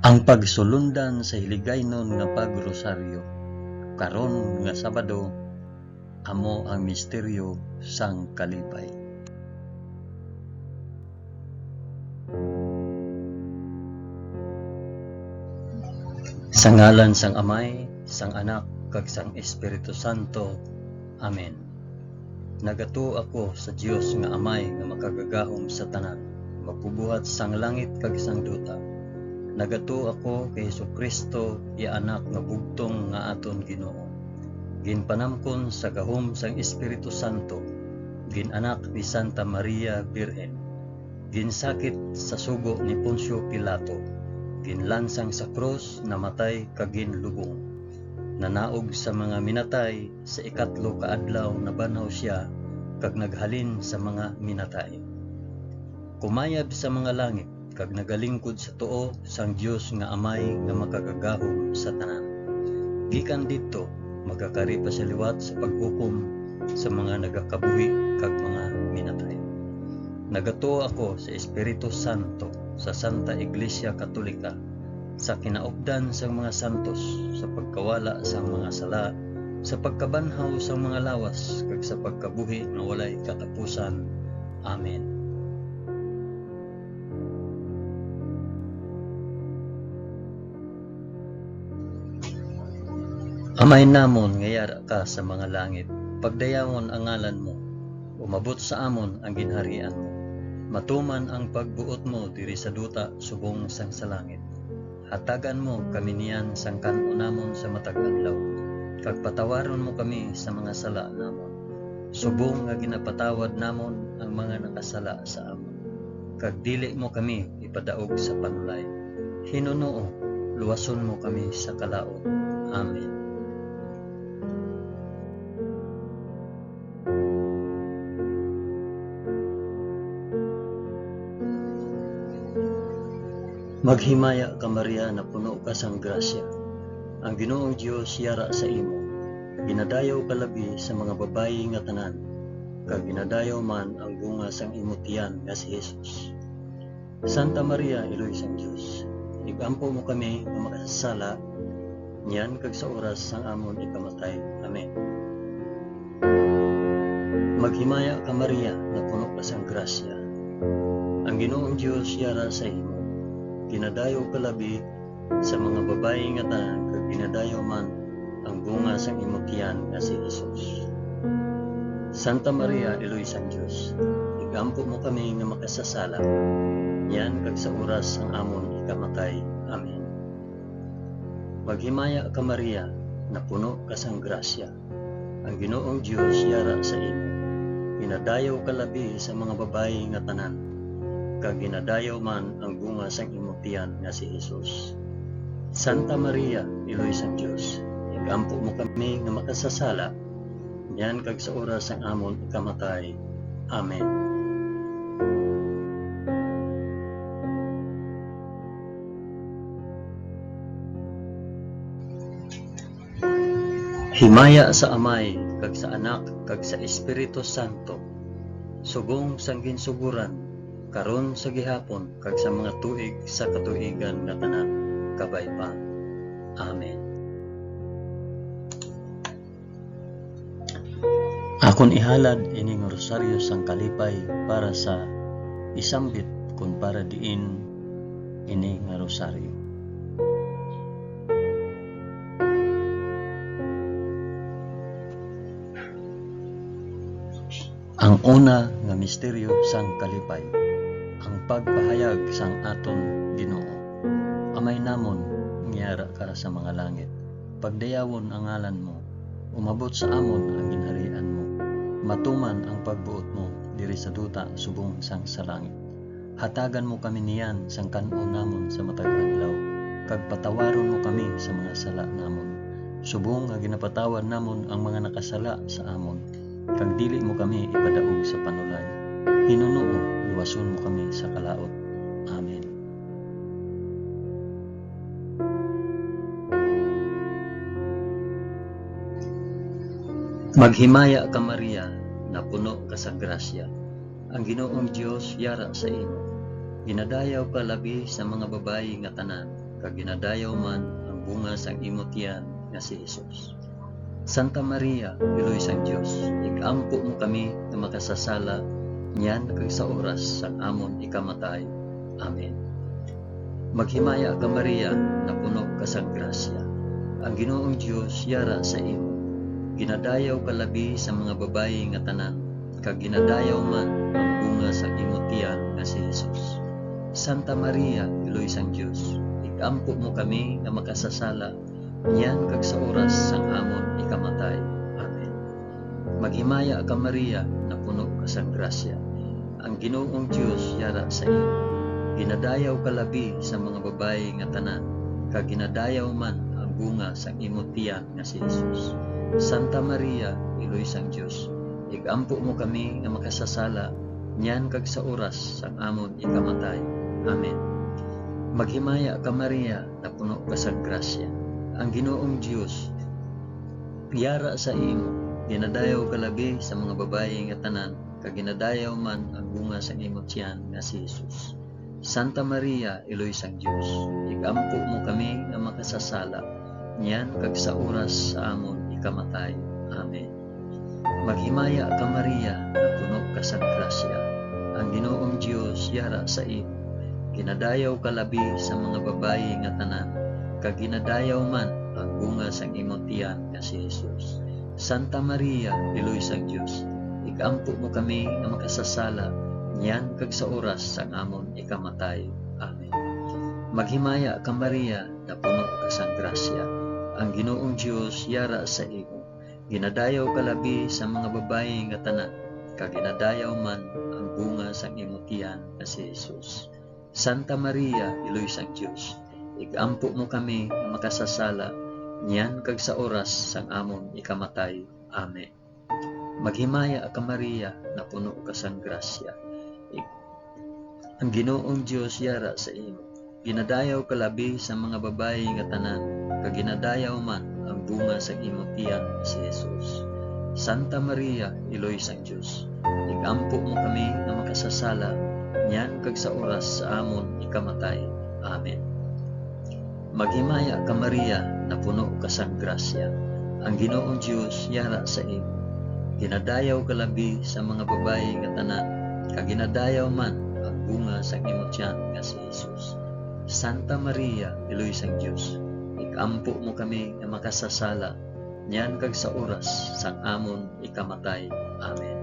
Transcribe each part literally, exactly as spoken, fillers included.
Ang pagsulundan sa hiligaynon nga pagrosaryo karon nga Sabado amo ang misteryo sang kalipay. Sa ngalan sang Amay, sang Anak, kag sang Espiritu Santo. Amen. Nagatuo ako sa Dios nga Amay nga makagagahom sa tanan, magbubuhat sang langit kag sang duta. Nagatuo ako kay Jesu-Cristo, iya Anak nga bugtong nga aton Ginoo, ginpanamkon sa gahom sang Espiritu Santo, gin-anak ni Santa Maria Birhen, ginsakit sa sugo ni Poncio Pilato, ginlansang sa krus, namatay kag ginlubong. Nanaog sa mga minatay, sa ikatlo ka adlaw nabanhaw sia kag naghalin sa mga minatay. Kumayab sa mga langit kag nagalingkod sa tuo sang Dios nga Amay nga makagagahom sa tanan. Gikan didto, magakari pa sia liwat sa paghukom sa mga nagakabuhi kag mga minatay. Nagatuo ako sa Espiritu Santo, sa Santa Iglesia Katolika, sa kinaupdan sang mga santos, sa pagkawala sang mga sala, sa pagkabanhaw sang mga lawas, kag sa pagkabuhi nga walay katapusan. Amen. Amay namon nga yara ka sa mga langit, pagdayawon ang ngalan mo, umabot sa amon ang ginharian mo, matuman ang pagbuot mo diri sa duta subong sang sa langit. Hatagan mo kami niyan sang kan-on namon sa matag adlaw, kag patawaron mo kami sa mga sala namon, subong nga ginapatawad namon ang mga nakasala sa amon, kag dili mo kami ipadaog sa panulay. Hinunoo, luwason mo kami sa kalaut. Amen. Maghimaya ka, Maria, napuno ka sang grasya. Ang Ginoong Dios yara sa imo. Ginadayaw ka labi sa mga babayi nga tanan, kag ginadayaw man ang bunga sang imo tiyan nga si Jesus. Santa Maria, Iloy sang Dios, igampo mo kami nga makasasala, niyan kag sa oras sang amon ikamatay. Amen. Maghimaya ka, Maria, napuno ka sang grasya. Ang Ginoong Dios yara sa imo. Ginadayaw ka labi sa mga babayi nga tanan, kag ginadayaw man ang bunga sang imo tiyan nga si Jesus. Santa Maria, Iloy sang Dios, igampo mo kami nga makasasala, niyan kag sa oras sang amon ikamatay. Amen. Maghimaya ka, Maria, napuno ka sang grasya. Ang Ginoong Dios yara sa imo. Ginadayaw ka labi sa mga babayi nga tanan, kag ginadayaw man ang bunga sang imo tiyan nga si Jesus. Santa Maria, Iloy sang Dios, igampo mo kami nga makasasala, niyan kag sa oras sang amon ikamatay. Amen. Himaya sa Amay, kag sa Anak, kag sa Espiritu Santo, subong sang ginsugoran, karon, sa gihapon, kag sa mga tuig sa katuigan nga tanan, kabay pa. Amen. Akon ihalad ini nga rosaryo sang kalipay para sa isambit kon para diin ini nga rosaryo. Ang una nga misteryo sang kalipay, ang pagpahayag sang aton Ginoo. Amay namon nga yara ka sa mga langit, pagdayawon ang ngalan mo, umabot sa amon ang ginharian mo, matuman ang pagbuot mo diri sa duta subong sang sa langit. Hatagan mo kami niyan sang kan-on namon sa matag adlaw, kag patawaron mo kami sa mga sala namon, subong nga ginapatawad namon ang mga nakasala sa amon, kag dili mo kami ipadaog sa panulay. Hinunoo, luwason mo kami sa kalaut. Amen. Maghimaya ka, Maria, napuno ka sa grasya. Ang Ginoong Dios yara sa imo. Ginadayaw ka labi sa mga babayi nga tanan, kag ginadayaw man ang bunga sang imo tiyan nga si Jesus. Santa Maria, Iloy sang Dios, ig-ampo mo kami nga makasasala niyan kag sa oras sang amon ikamatay. Amen. Maghimaya ka, Maria, napuno ka sang grasya. Ang Ginoong Dios yara sa imo. Ginadayaw ka labi sa mga babayi nga tanan, kag ginadayaw man ang bunga sang imo tiyan nga si Jesus. Santa Maria, Iloy sang Dios, ig-ampo mo kami nga makasasala niyan kag sa oras sang amon ikamatay. Amen. Maghimaya ka, Maria, napuno ka sang grasya. Ang Ginoong Dios yara sa imo. Ginadayaw ka labi sa mga babayi nga tanan, kag ginadayaw man ang bunga sang imo tiyan nga si Jesus. Santa Maria, Iloy sang Dios, ig-ampo mo kami nga makasasala niyan kag sa oras sang amon ikamatay. Amen. Maghimaya ka, Maria, napuno ka sang grasya. Ang Ginoong Dios yara sa imo. Ginadayaw ka labi sa mga babayi nga tanan, kag ginadayaw man ang bunga sang imo tiyan nga si Jesus. Santa Maria, Iloy sang Dios, ig-ampo mo kami nga makasasala, niyan kag sa oras sa amon ikamatay. Amen. Maghimaya ka, Maria, napuno ka sang grasya. Ang Ginoong Dios yara sa imo. Ginadayaw ka labi sa mga babayi nga tanan, kag ginadayaw man ang bunga sang imo tiyan nga si Jesus. Santa Maria, Iloy sang Dios, ig-ampo mo kami nga makasasala, niyan kag sa oras sang amon ikamatay. Amen. Maghimaya ka, Maria, napuno ka sang grasya. Ang Ginoong Dios yara sa imo. Ginadayaw ka labi sa mga babayi nga tanan, kag ginadayaw man ang bunga sang imo tiyan nga si Jesus. Santa Maria, Iloy sang Dios, ig-ampo mo kami nga makasasala, niyan kag sa oras sang amon ikamatay. Amen. Maghimaya ka, Maria, napuno ka sang grasya. Ig-, ang Ginoong Dios yara sa imo. Ginadayaw ka labi sa mga babayi nga tanan, kag ginadayaw man ang bunga sang imo tiyan nga si Jesus. Santa Maria, Iloy sang Dios, ig-ampo mo kami nga makasasala, niyan kag sa oras sa amon ikamatay. Amen. Maghimaya ka, Maria, napuno ka sang grasya. Ang Ginoong Dios yara sa imo. Ginadayaw ka labi sa mga babayi nga tanan, kag ginadayaw man ang bunga sang imo tiyan nga si Jesus. Santa Maria, Iloy sang Dios, ig-ampo mo kami nga makasasala, niyan kag sa oras sang amon ikamatay. Amen.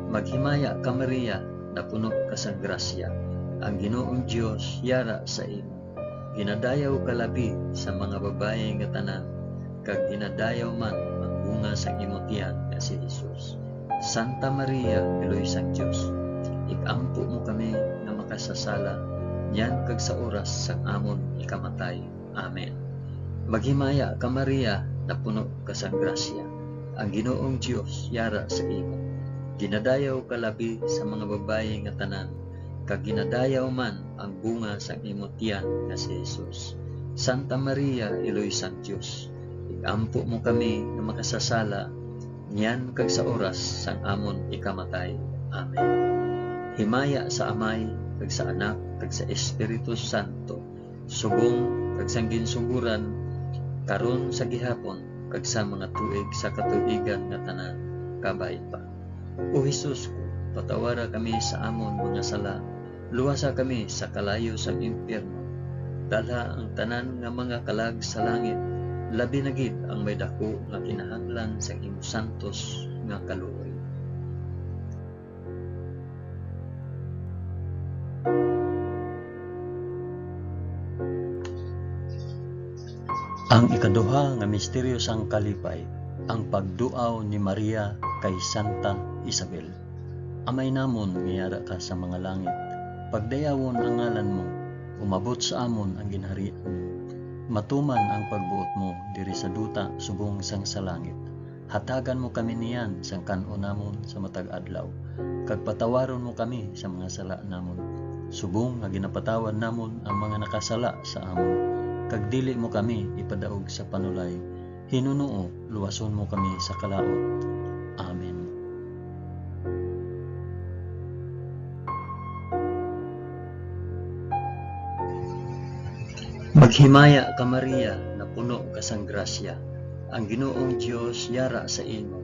Maghimaya ka, Maria, napuno ka sang grasya. Ang Ginoong Dios yara sa imo. Ginadayaw ka labi sa mga babayi nga tanan, kag ginadayaw man ang bunga sang imo tiyan nga si Jesus. Santa Maria, Iloy sang Dios, ig-ampo mo kami nga makasasala, niyan kag sa oras sang amon ikamatay. Amen. Maghimaya ka, Maria, napuno ka sang grasya. Ang Ginoong Dios yara sa imo. Ginadayaw ka labi sa mga babayi nga tanan, kag ginadayaw man ang bunga sang imo tiyan nga si Jesus. Santa Maria, Iloy sang Dios, ig-ampo mo kami nga makasasala, niyan kag sa oras sang amon ikamatay. Amen. Himaya sa Amay, kag sa Anak, kag sa Espiritu Santo, subong kag sang ginsugoran, karon, sa gihapon, kag sa mga tuig sa katuigan nga tanan. Kabay pa. O Jesus ko, patawara kami sa amon mga sala, luwasa kami sa kalayo sang impyerno, dalha ang tanan nga mga kalag sa langit, labi na gid ang may daku nga kinahanglan sang imo santos nga kaluoy. Ang ikaduha nga misteryo sang kalipay, ang pagduaw ni Maria kay Santa Isabel. Amay namon nga yara ka sa mga langit, pagdayawon ang ngalan mo, umabot sa amon ang ginharian mo. Matuman ang pagbuot mo diri sa duta subong sang sa langit. Hatagan mo kami niyan sang kan-on namon sa matag adlaw, kag patawaron mo kami sa mga sala namon, subong nga ginapatawad namon ang mga nakasala sa amon, kag dili mo kami ipadaog sa panulay, hinunoo luwason mo kami sa kalaut. Amen. Maghimaya ka, Maria, napuno ka sang grasya, ang Ginoong Dios yara sa imo.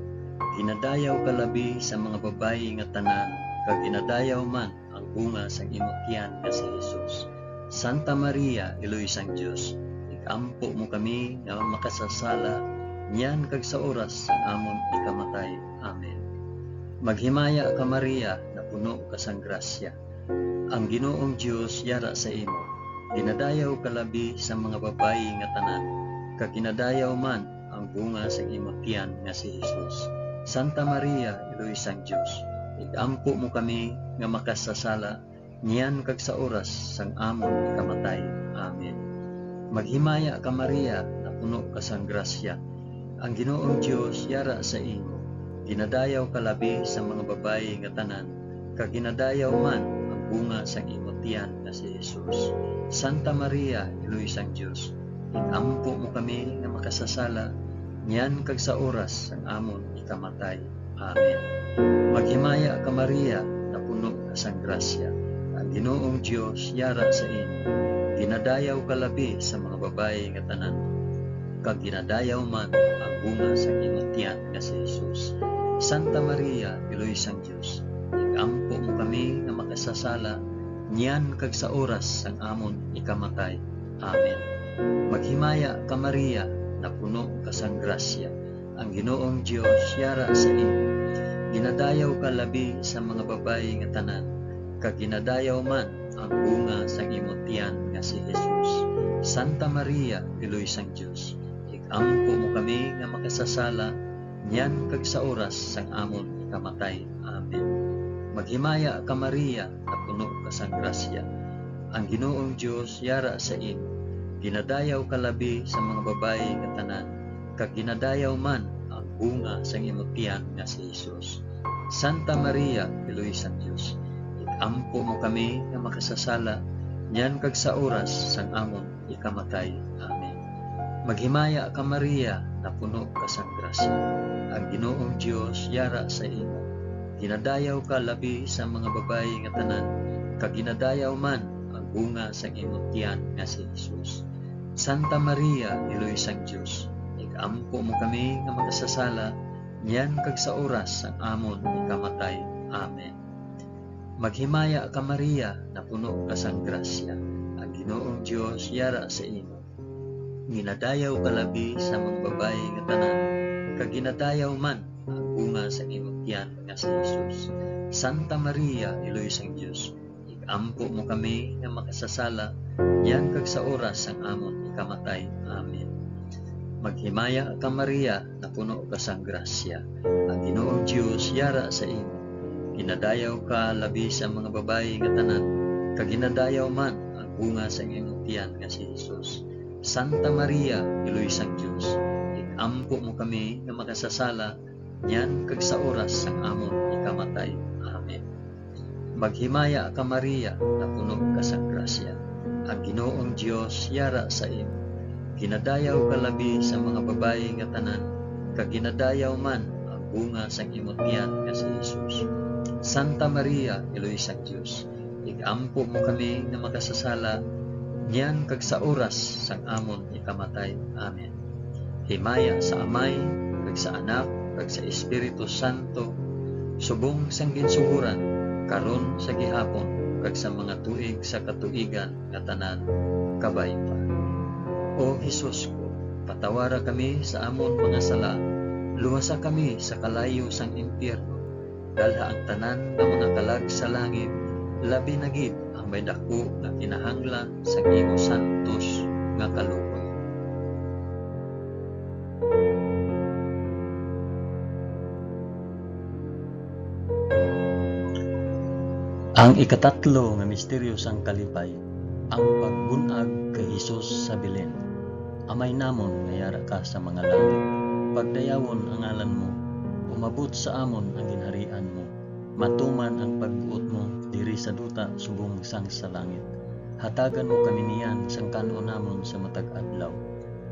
Ginadayaw ka labi sa mga babayi nga tanan, kag ginadayaw man ang bunga sang imo tiyan nga si Jesus. Santa Maria, Iloy sang Dios, ig-ampo mo kami nga makasasala, niyan kag sa oras sang amon ikamatay. Amen. Maghimaya ka, Maria, napuno ka sang grasya, ang Ginoong Dios yara sa imo. Ginadayaw ka labi sa mga babayi nga tanan, kag ginadayaw man ang bunga sang imo tiyan nga si Jesus. Santa Maria, Iloy sang Dios, ig-ampo mo kami nga makasasala, niyan kag sa oras sang amon ikamatay. Amen. Maghimaya ka, Maria, napuno ka sang grasya, ang Ginoong Dios yara sa imo. Ginadayaw ka labi sa mga babayi nga tanan, kag ginadayaw man ang bunga sang imo tiyan nga si Jesus. Santa Maria, Iloy sang Dios, ig-ampo mo kami nga makasasala, niyan kag sa oras sang amon ikamatay. Amen. Maghimaya ka, Maria, napuno ka sang grasya, ang Ginoong Dios yara sa imo. Ginadayaw ka labi sa mga babayi nga tanan, kag ginadayaw man ang bunga sang imo tiyan nga si Jesus. Santa Maria, Iloy sang Dios, ig-ampo mo kami nga makasasala, niyan kag sa oras sang amon ikamatay. Amen. Maghimaya ka, Maria, napuno ka sang grasya, ang Ginoong Dios yara sa imo. Ginadayaw ka labi sa mga babayi nga tanan, kag ginadayaw man ang bunga sang imo tiyan nga si Jesus. Santa Maria, Iloy sang Dios, ig-ampo mo kami nga makasasala, niyan kag sa oras sang amon ikamatay. Amen. Maghimaya ka, Maria, napuno ka sang grasya, ang Ginoong Dios yara sa imo. Ginadayaw ka labi sa mga babayi nga tanan, kag ginadayaw man ang bunga sang imo tiyan nga si Jesus. Santa Maria, Iloy sang Dios, ig-ampo mo kami nga makasasala, niyan kag sa oras sang amon ikamatay. Amen. Maghimaya ka, Maria, napuno ka sang grasya, ang Ginoong Dios yara sa imo. Ginadayaw ka labi sa mga babayi nga tanan, kag ginadayaw man ang bunga sang imo tiyan nga si Jesus. Santa Maria, Iloy sang Dios, ig-ampo mo kami nga makasasala, niyan kag sa oras sang amon ikamatay. Amen. Maghimaya ka, Maria, napuno ka sang grasya, ang Ginoong Dios yara sa imo. Ginadayaw ka labi sa mga babayi nga tanan, kag ginadayaw man ang bunga sang imo tiyan nga si Jesus. Santa Maria, Iloy sang Dios, ig-ampo mo kami nga makasasala, niyan kag sa oras sang amon ikamatay. Amen. Maghimaya ka, Maria, napuno ka sang grasya, ang Ginoong Dios yara sa imo. Ginadayaw ka labi sa mga babayi nga tanan, kag ginadayaw man ang bunga sang imong tiyan nga si Jesus. Santa Maria, Iloy sang Dios, ig-ampo mo kami nga makasasala, niyan kag sa oras sang amon ikamatay. Amen. Maghimaya ka, Maria, napuno ka sang grasya, ang Ginoong Dios yara sa imo. Ginadayaw ka labi sa mga babayi nga tanan, kag ginadayaw man ang bunga sang imo tiyan nga si Jesus. Santa Maria, Iloy sang Dios, ig-ampo mo kami nga makasasala, niyan kag sa oras sang amon ikamatay. Amen. Himaya sa Amay, kag sa Anak, kag sa Espiritu Santo, subong sang ginsugoran, karon, sa gihapon, kag sa mga tuig sa katuigan nga tanan. Kabay pa. O Jesus ko, patawara kami sa amon mga sala, luwasa kami sa kalayo sang impyerno, dalha ang tanan nga mga kalag sa langit, labi na gid ang may daku nga kinahanglan sang imo santos nga kaluoy. Ang ikatatlo nga misteryo sang kalipay, ang pagbun-ag kay Jesus sa Belen. Amay namon nga yara ka sa mga langit, pagdayawon ang ngalan mo, umabot sa amon ang ginharian mo, matuman ang pagbuot mo diri sa duta subong sang sa langit. Hatagan mo kami niyan sang kan-on namon sa matag adlaw,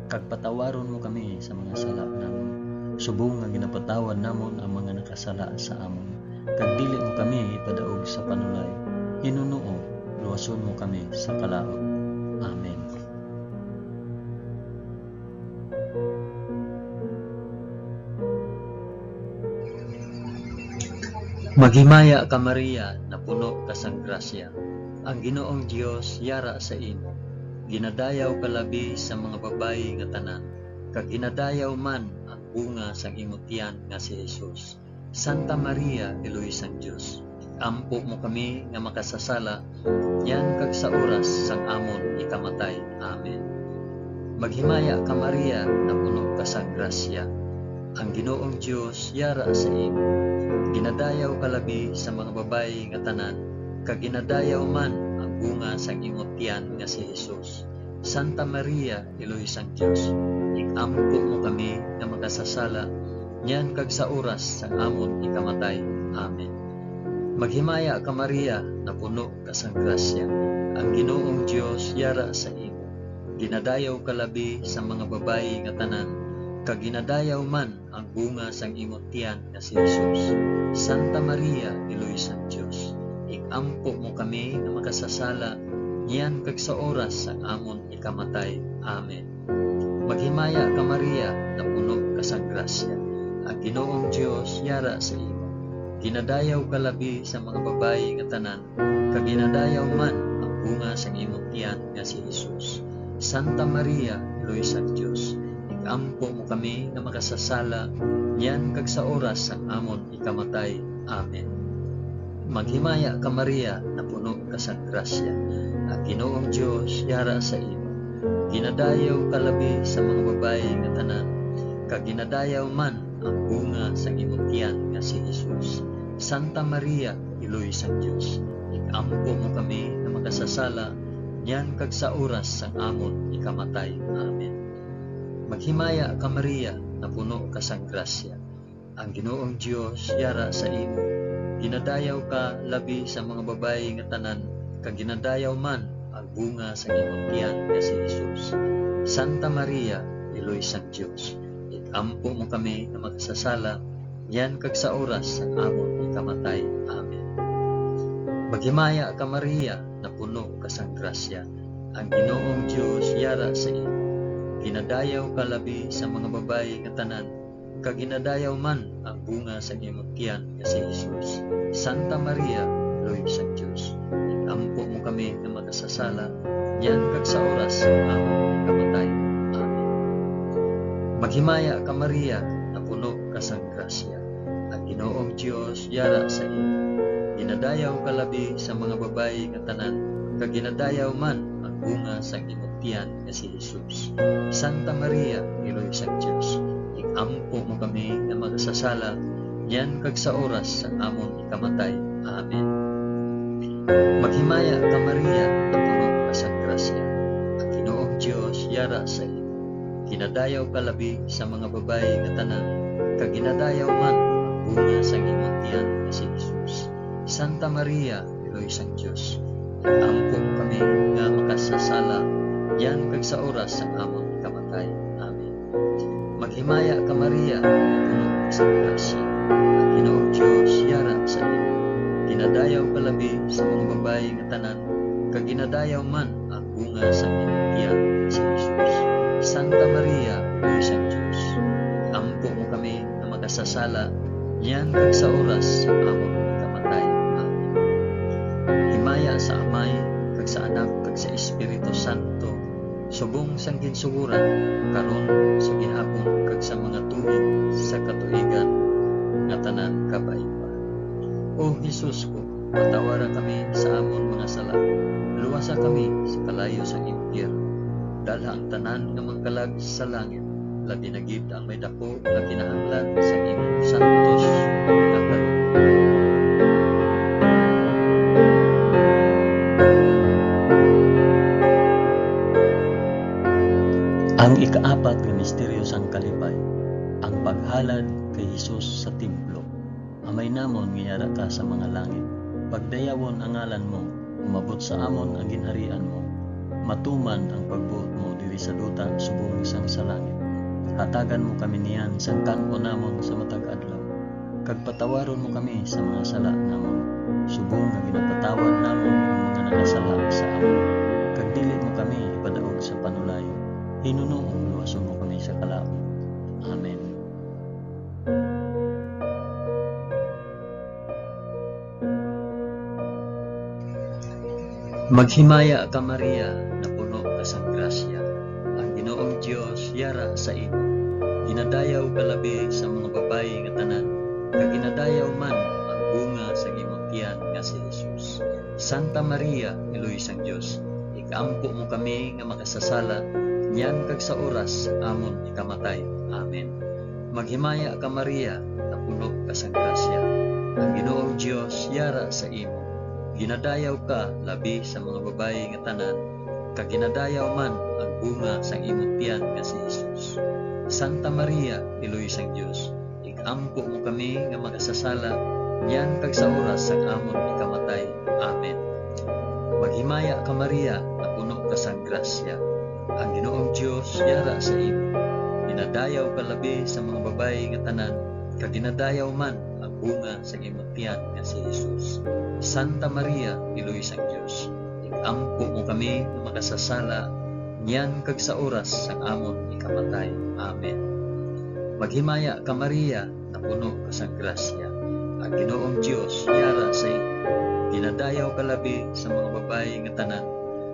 kag patawaron mo kami sa mga sala namon, subong nga ginapatawad namon ang mga nakasala sa amon, kag dili mo kami ipadaog sa panulay. Hinunoo, luwason mo kami sa kalaut. Amen. Maghimaya ka, Maria, napuno ka sang grasya. Ang Ginoong Dios yara sa imo. Ginadayaw ka labi sa mga babayi nga tanan, kag ginadayaw man ang bunga sang imo tiyan nga si Jesus. Santa Maria, Iloy sang Dios, ampo mo kami nga makasasala, niyan kag sa oras sang amon ikamatay. Amen. Maghimaya ka, Maria, napuno ka sang grasya. Ang Ginoong Dios yara sa imo. Ginadayaw ka labi sa mga babayi nga tanan, kag ginadayaw man ang bunga sang imo tiyan nga si Jesus. Santa Maria, Iloy sang Dios, ig-ampo mo kami nga makasasala, niyan kag sa oras sang amon ikamatay. Amen. Maghimaya ka, Maria, napuno ka sang grasya. Ang Ginoong Dios yara sa imo. Ginadayaw ka labi sa mga babayi nga tanan, kag ginadayaw man ang bunga sang imo tiyan nga si Jesus. Santa Maria, Iloy sang Dios, ig-ampo mo kami nga makasasala, niyan kag sa oras sang amon ikamatay. Amen. Maghimaya ka, Maria, napuno ka sang grasya. Ang Ginoong Dios yara sa imo. Ginadayaw ka labi sa mga babayi nga tanan, kag ginadayaw man ang bunga sang imong tiyan nga si Jesus. Santa Maria, Iloy sang Dios, ig-ampo mo kami nga makasasala, niyan kag sa oras sang amon ikamatay. Amen. Maghimaya ka, Maria, napuno ka sang grasya. Ang Ginoong Dios yara sa imo. Ginadayaw ka labi sa mga babayi nga tanan, kag ginadayaw man ang bunga sang imong tiyan nga si Jesus. Santa Maria, Iloy sang Dios, ig-ampo mo kami nga makasasala, niyan kag sa oras sang amon ikamatay. Amen. Maghimaya ka, Maria, napuno ka sang grasya. Ang Ginoong Dios yara sa imo. Ginadayaw ka labi sa mga babayi nga tanan, kag ginadayaw man ang bunga sang imong tiyan nga si Jesus. Santa Maria, Iloy sang Dios, ig-ampo mo kami nga makasasala, niyan kag sa oras sang amon ikamatay. Amen. Maghimaya ka, Maria, napuno ka sang grasya. Ang Ginoong Dios yara sa imo. Ginadayaw ka labi sa mga babayi nga tanan, kag ginadayaw man ang bunga sang imong tiyan nga si Jesus. Santa Maria, Iloy sang Dios, ig-ampo mo kami nga makasasala, niyan kag sa oras sang amon ikamatay. Amen. Maghimaya ka, Maria, napuno ka sang grasya. Ang Ginoong Dios yara sa imo. Ginadayaw ka labi sa mga babayi nga tanan, kag ginadayaw man ang bunga sang imong tiyan nga si Jesus. Santa Maria, Iloy sang Dios, ig-ampo mo kami nga makasasala, niyan kag sa oras sang amon ikamatay. Amen. Maghimaya ka, Maria, napuno ka sang grasya. Ang Ginoong Dios yara sa imo. Ginadayaw ka labi sa mga babayi nga tanan, kag ginadayaw man ang bunga sang imong tiyan nga si Jesus. Santa Maria, Iloy sang Dios, ig-ampo mo kami nga makasasala, niyan kag sa oras sang amon ikamatay. Amen. Maghimaya ka, Maria, nga puno ka sang grasya. Ang Ginoong Dios yara sa imo. Ginadayaw ka labi sa mga babayi nga tanan, kag ginadayaw man ang bunga sang imong tiyan nga si Jesus. Santa Maria, Iloy sang Dios, ampo mo kami nga makasasala, niyan kag sa oras sang amon ikamatay. Amen. Himaya sa Amay, kag sa Anak, kag sa Espiritu Santo, subong sang ginsugoran, karon, sa gihapon, kag sa mga tuig sa katuigan nga tanan. Kabay pa. O Jesus ko, patawara kami sa amon mga sala, luwasa kami sa kalayo sang impyerno, dalha ang tanan nga mga kalag sa langit, labi na gid ang may daku nga kinahanglan sa imong santos nga kaluoy. Ang ikaapat nga misteryo sang kalipay, ang paghalad kay Jesus sa templo. Amay namon nga yara ka sa mga langit, pagdayawon ang ngalan mo, umabot sa amon ang ginharian mo, matuman ang pagbuot mo diri sa duta subong sang sa langit. Hatagan mo kami niyan sang kan-o namon sa matag adlaw, kag patawaron mo kami sa mga sala namon, subong nga ginapatawad namon ang mga nakasala sa amon. Kag dili mo kami ipadaog sa panulay, hinunoo luwason mo kami sa kalaut. Amen. Maghimaya ka, Maria, napuno ka sang grasya, ang Ginoong Dios yara sa imo. Ginadayaw ka labi sa mga babayi nga tanan, kag ginadayaw man ang bunga sang imong tiyan nga si Jesus. Santa Maria, Iloy sang Dios, ig-ampo mo kami nga makasasala, niyan kag sa oras sang amon ikamatay. Amen. Maghimaya ka, Maria, napuno ka sang grasya, ang Ginoong Dios yara sa imo. Ginadayaw ka labi sa mga babayi nga tanan, kag ginadayaw man ang bunga sang imong tiyan nga si Jesus. Santa Maria, Iloy sang Dios, ig-ampo mo kami nga makasasala, niyan kag sa oras sang amon ikamatay. Amen. Maghimaya ka, Maria, napuno ka sang grasya, ang Ginoong Dios yara sa imo. Ginadayaw ka labi sa mga babayi nga tanan, kag ginadayaw man ang bunga sang imong tiyan nga si Jesus. Santa Maria, Iloy sang Dios, ig-ampo mo kami nga makasasala, niyan kag sa oras sang amon ikamatay. Amen. Maghimaya ka, Maria, napuno ka sang grasya, ang Ginoong Dios yara sa imo. Ginadayaw ka labi sa mga babayi nga tanan,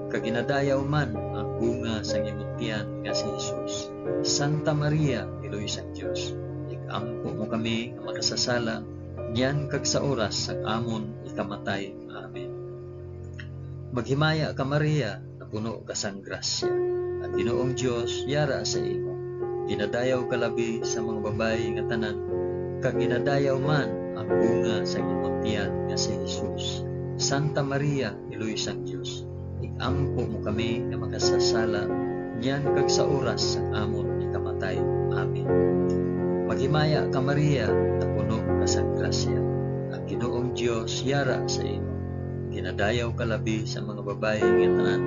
kag ginadayaw man ang bunga sang imong tiyan nga si Jesus. Santa Maria, Iloy sang Dios, ig-ampo mo kami nga makasasala, niyan kag sa oras sang amon ikamatay. Amen. Maghimaya ka, Maria, napuno ka sang grasya, ang Ginoong Dios yara sa imo. Ginadayaw ka labi sa mga babayi nga tanan, kag ginadayaw man ang bunga sang imong tiyan nga si Jesus. Santa Maria, Iloy sang Dios, ig-ampo mo kami nga makasasala, niyan kag sa oras sang amon ikamatay. Amen. Maghimaya ka, Maria, napuno ka sang grasya, ang Ginoong Dios yara sa imo. Ginadayaw ka labi sa mga babayi nga tanan,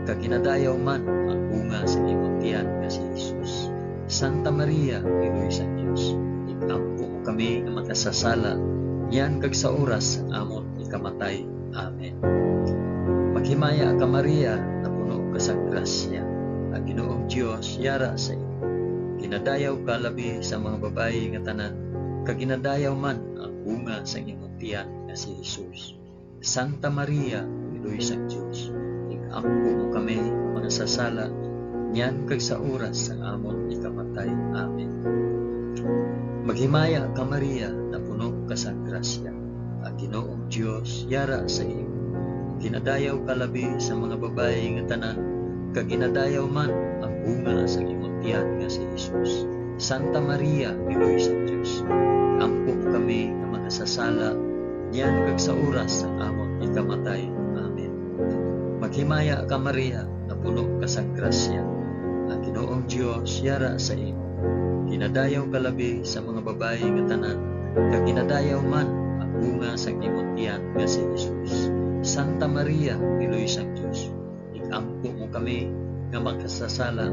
kag ginadayaw man ang bunga sa imong tiyan nga si Jesus. Santa Maria, Iloy sang Dios, ig-ampo mo kami nga makasasala, niyan kag sa oras sang amon ikamatay. Amen. Maghimaya ka, Maria, napuno ka sang grasya, ang Ginoong Dios yara sa imo. Ginadayaw ka labi sa mga babayi nga tanan, kag ginadayaw man ang bunga sang imong tiyan nga si Jesus. Santa Maria, Iloy sang Dios, ig-ampo mo kami nga makasasala, niyan kag sa oras sang amon ikamatay. Amen. Maghimaya ka, Maria, napuno ka sang grasya, ang Ginoong Dios yara sa imo. Ginadayaw ka labi sa mga babayi nga tanan, kag ginadayaw man ang bunga sang imong tiyan nga si Jesus. Santa Maria, Iloy sang Dios, ampo mo kami nga makasasala, niyan kag sa oras sang amon ikamatay. Amen. Maghimaya ka, Maria, napuno ka sang grasya, ang Ginoong Dios yara sa imo. Ginadayaw ka labi sa mga babayi nga tanan, kag ginadayaw man ang bunga sang imong tiyan nga si Jesus. Santa Maria, Iloy sang Dios, ig-ampo mo kami nga makasasala,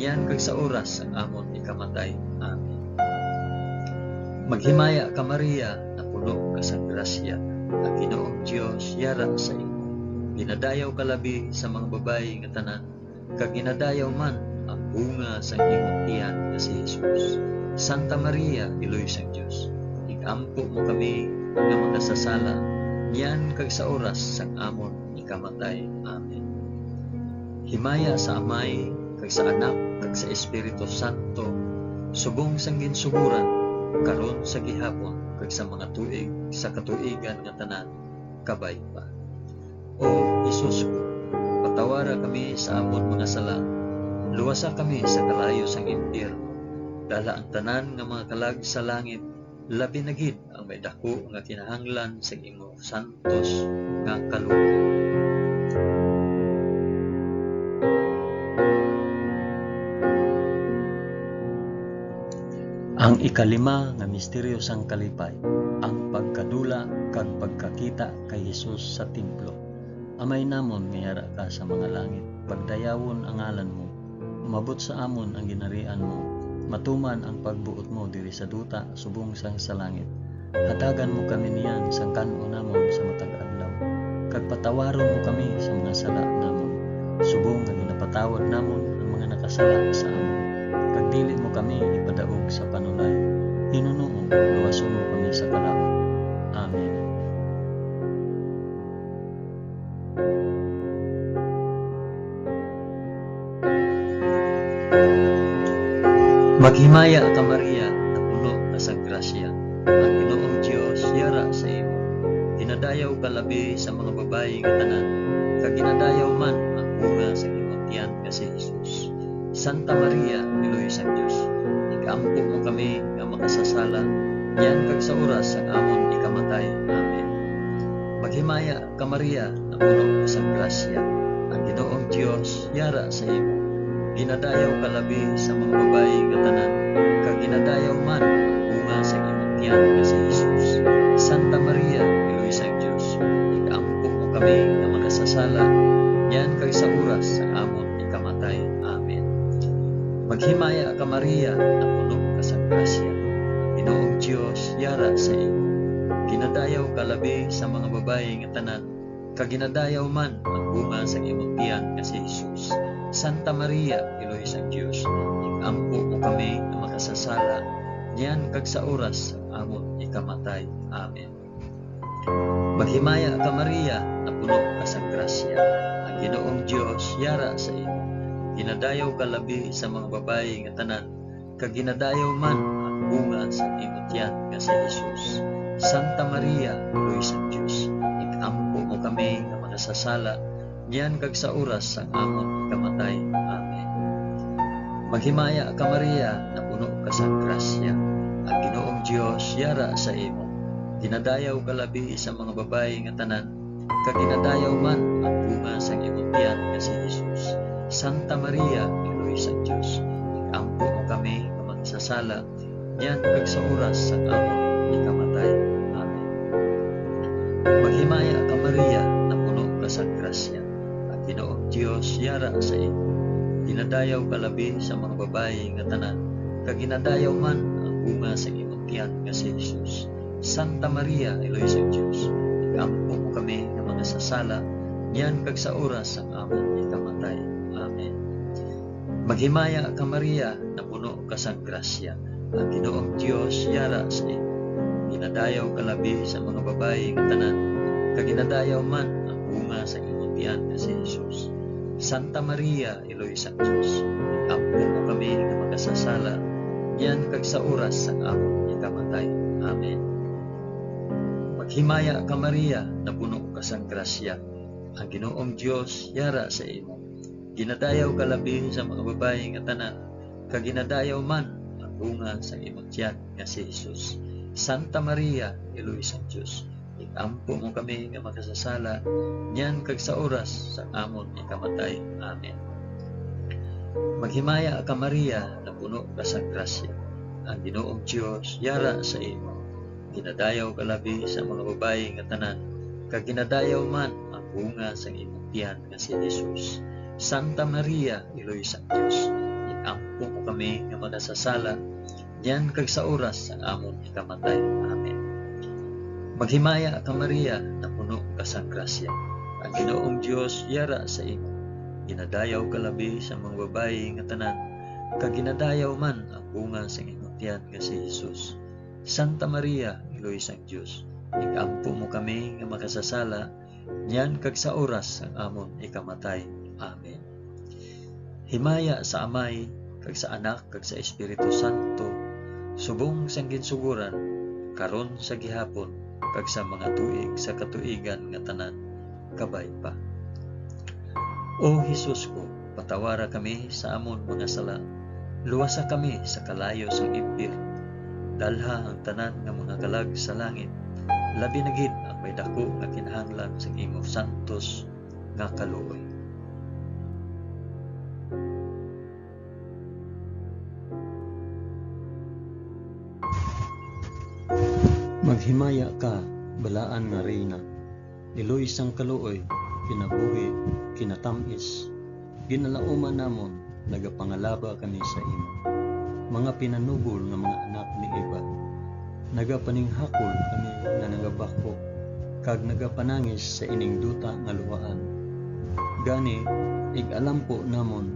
niyan kag sa oras sang amon ikamatay. Amen. Maghimaya ka, Maria, napuno ka sang grasya, ang Ginoong Dios yara sa imo. Ginadayaw ka labi sa mga babayi nga tanan, kag ginadayaw man ang bunga sang imong tiyan nga si Jesus. Santa Maria, Iloy sang Dios, ig-ampo mo kami nga makasasala, niyan kag sa oras sang amon ikamatay. Amen. Himaya sa Amay, kag sa Anak, kag sa Espiritu Santo, subong sang ginsugoran, karon, sa gihapon, kag sa mga tuig sa katuigan nga tanan. Kabay pa. O Jesus ko, patawara kami sa amon mga sala, luwasa kami sa kalayo sang impyerno, dala ang tanan nga mga kalag sa langit, labi na gid ang may daku nga kinahanglan sang imo santos nga kaluoy. Ang ikalima nga misteryo sang kalipay, ang pagkadula kag pagkakita kay Jesus sa templo. Amay namon nga yara ka sa mga langit, pagdayawon ang ngalan mo. Umabot sa amon ang ginharian mo. Matuman ang pagbuot mo diri sa duta subong sang sa langit. Hatagan mo kami niyan sang kan-o namon sa matag adlaw, kag patawaron mo kami sa mga sala namon, subong nga ginapatawad namon ang mga nakasala sa amon. Kag dili mo kami ipadaog sa panulay. Hinunoo, luwason mo kami sa kalaut. Amen. Maghimaya ka, Maria, napuno ka sa grasya. Ang Ginoong Dios yara sa imo. Ginadayaw ka labi sa mga babayi nga tanan, kag ginadayaw man ang bunga sa imong tiyan nga si Jesus. Santa Maria, Iloy sang Dios, ig-ampo mo kami nga makasasala, niyan kag sa oras sang amon ikamatay. Amen. Maghimaya ka, Maria, napuno ka sang grasya, ang Ginoong Dios yara sa imo. Ginadayaw ka labi sa mga babayi nga tanan, kag ginadayaw man ang bunga sang imong tiyan nga si Jesus. Santa Maria, Iloy sang Dios, ig-ampo mo kami nga makasasala, niyan kag sa oras sang amon ikamatay. Amen. Maghimaya ka, Maria, napuno ka sang grasya, ang Ginoong Dios yara sa imo. Ginadayaw ka labi sa mga babayi nga tanan, kag ginadayaw man ang bunga sang imong tiyan nga si Jesus. Santa Maria, Iloy sang Dios, ig-ampo mo kami nga makasasala, niyan kag sa oras sang amon ikamatay. Amen. Maghimaya ka, Maria, napuno ka sang grasya. Ang Ginoong Dios yara sa imo. Ginadayaw ka labi sa mga babayi nga tanan, kag ginadayaw man ang bunga sa imo tiyan nga si Jesus. Santa Maria, Iloy sang Dios, ig-ampo mo kami nga makasasala, niyan kag sa oras sang amon ikamatay. Amen. Maghimaya ka, Maria, napuno ka sang grasya. Ang Ginoong Dios yara sa imo. Ginadayaw ka labi sa mga babayi nga tanan, kag ginadayaw man ang bunga sang imong tiyan nga si Jesus. Santa Maria, Iloy sang Dios, ig-ampo mo kami nga makasasala, niyan kag sa oras sang amon ikamatay. Amen. Maghimaya ka, Maria, napuno ka sang grasya. Ang Ginoong Dios yara sa imo. Ginadayaw ka labi sa mga babayi nga tanan, kag ginadayaw man ang bunga sang imong tiyan nga si Jesus. Santa Maria, Iloy sang Dios, ig-ampo mo kami nga makasasala, niyan kag sa oras sang amon ikamatay. Amen. Maghimaya ka, Maria, napuno ka sang grasya. Ang Ginoong Dios yara sa imo. Ginadayaw ka labi sa mga babayi nga tanan, kag ginadayaw man ang bunga sa imong tiyan nga si Jesus. Santa Maria, Iloy sang Dios, ig-ampo mo kami nga makasasala, niyan kag sa oras sang amon ikamatay. Amen. Maghimaya ka, Maria, napuno ka sang grasya. Ang Ginoong Dios yara sa imo. Ginadayaw ka labi sa mga babayi nga tanan, kag ginadayaw man ang bunga sang imong tiyan nga si Jesus. Santa Maria, Iloy sang Dios, ig-ampo mo kami nga makasasala, niyan kag sa oras sang amon ikamatay. Amen. Maghimaya ka, Maria, napuno ka sang grasya. Ang Ginoong Dios yara sa imo. Ginadayaw ka labi sa mga babayi nga tanan, kag ginadayaw man ang bunga sang imong tiyan nga si Jesus. Santa Maria, Iloy sang Dios, ig-ampo mo kami nga makasasala, niyan kag sa oras sang amon ikamatay. Amen. Maghimaya ka, Maria, napuno ka sang grasya. Ang Ginoong Dios yara sa imo. Ginadayaw ka labi sa mga babayi nga tanan, kag ginadayaw man ang bunga sang imong tiyan nga si Jesus. Santa Maria, Iloy sang Dios, ig-ampo mo kami nga makasasala, niyan kag sa oras sang amon ikamatay. Amen. Himaya sa Amay, kag sa Anak, kag sa Espiritu Santo, subong sang ginsugoran, karon, sa gihapon, kag sa mga tuig sa katuigan nga tanan. Kabay pa. O Jesus ko, patawara kami sa amon mga sala. Luwasa kami sa kalayo sang impyerno. Dalha ang tanan nga mga kalag sa langit, labi na gid ang may daku nga kinahanglan sang imo santos nga kaluoy. Maghimaya ka, balaan nga Reyna, iloy sang kaluoy, kinabuhi, kinatamis, ginalauman namon, nagapangalaba kami sa imo. Mga pinanubol nga mga anak ni Eva, nagapaninghakol kami nga nagabakho, kag nagapanangis sa ining duta nga luhaan. Gani, ig-alampo namon,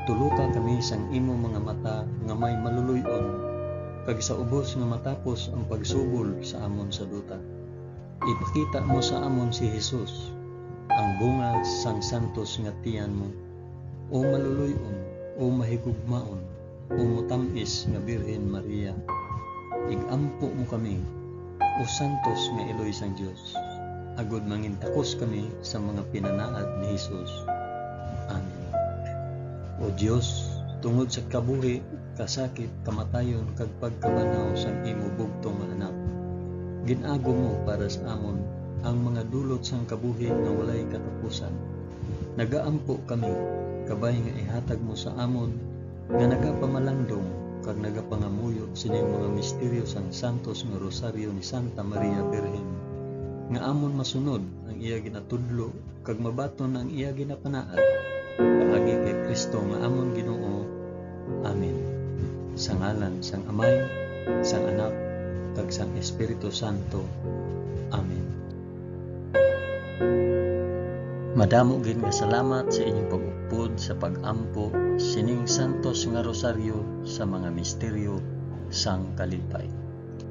tuloka kami sang imo mga mata nga may maluloy-on, kag sa ubos nga matapos ang pagsubol sa amon sa duta, ipakita mo sa amon si Jesus, ang bunga sang santos nga tiyan mo. O maluloy-on, O mahigugmaon, o matam-is nga Birhen Maria, ig-ampo mo kami, o santos nga iloy sang Dios, agod mangintakos kami sa mga pinanaad ni Jesus. Amen. O Dios, tungod sa kabuhi, kasakit, kamatayon, kag pagkabanaw sang imo bugtong nga Anak, gin-agom mo para sa amon ang mga dulot sang kabuhi nga walay katapusan. Nagaampo kami, kabay nga ihatag mo sa amon nga nagapamalandong kag nagapangamuyo sining mga misteryo sang santos nga Rosaryo ni Santa Maria Birhen, nga amon masunod ang iya ginatudlo kag mabaton ang iya ginapanaad, paagi kay Cristo nga amon Ginoo. Amen. Sa ngalan sang Amay, sang Anak, kag sang Espiritu Santo. Amen. Madamo gid nga salamat sa inyong pag-upod sa pag-ampo sining santos nga rosaryo sa mga misteryo sang kalipay.